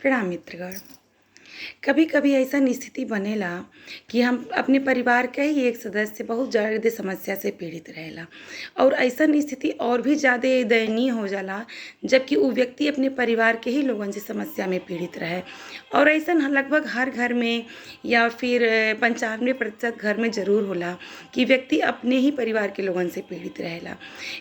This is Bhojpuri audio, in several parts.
प्रणाम मित्रगण। कभी कभी ऐसन स्थिति बनेला कि हम अपने परिवार के ही एक सदस्य बहुत ज़्यादे समस्या से पीड़ित रहेला और ऐसन स्थिति और भी ज़्यादे दयनीय हो जाला जबकि उ व्यक्ति अपने परिवार के ही लोगन से समस्या में पीड़ित रहे। और ऐसन लगभग हर घर में या फिर 95% घर में ज़रूर होला कि व्यक्ति अपने ही परिवार के लोगन से पीड़ित रहेला।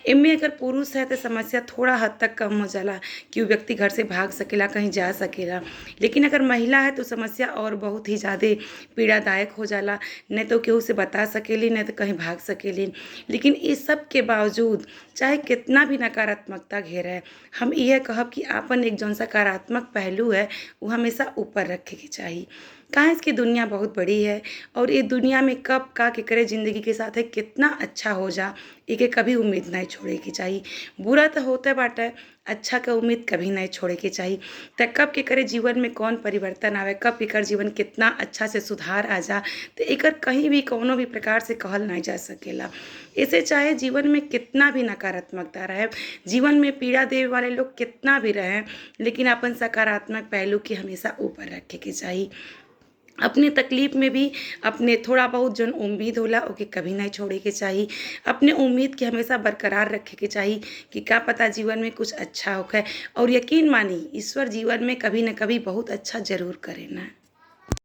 एमे अगर पुरुष है त समस्या थोड़ा हद तक कम हो जाला कि उ व्यक्ति घर से भाग सकेला, कहीं जा सकेला। लेकिन अगर महिला है तो समस्या और बहुत ही ज़्यादे पीड़ादायक हो जाला। न तो केहू से बता सकेली, न त कहीं भाग सकेली। लेकिन इ सब के बावजूद चाहे केतना भी नकारात्मकता घेरे, हम इहे कहब कि आपन एक जौन सकारात्मक पहलू है उ हमेशा ऊपर रखे के चाही। काहे से कि दुनिया बहुत बड़ी है और इ दुनिया में कब का केकरे ज़िन्दगी के साथे केतना अच्छा हो जा, एके कभी उम्मीद नाहीं छोड़े के चाही। बुरा त होते बाटे, अच्छा क उम्मीद कभी नाहीं छोड़े के चाही। त कब केकरे जीवन में कौन परिवर्तन आवे, कब केकर जीवन केतना अच्छा से सुधार आ जा, त एकर कहीं भी कौनो भी प्रकार से कहल नाहीं जा सकेला। एसे चाहे जीवन में केतना भी नकारात्मकता रहे, जीवन में पीड़ा देवे वाले लोग केतना भी रहें, लेकिन आपन सकारात्मक पहलू के हमेशा ऊपर रखे के चाही। अपने तकलीफ में भी अपने थोड़ा बहुत जौन उम्मीद होला ओके कभी नाहीं छोड़े के चाही। अपने उम्मीद के हमेशा बरकरार रखे के चाही कि का पता जीवन में कुछ अच्छा होखे। और यकीन मानी, ईश्वर जीवन में कभी न कभी बहुत अच्छा ज़रूर करेन।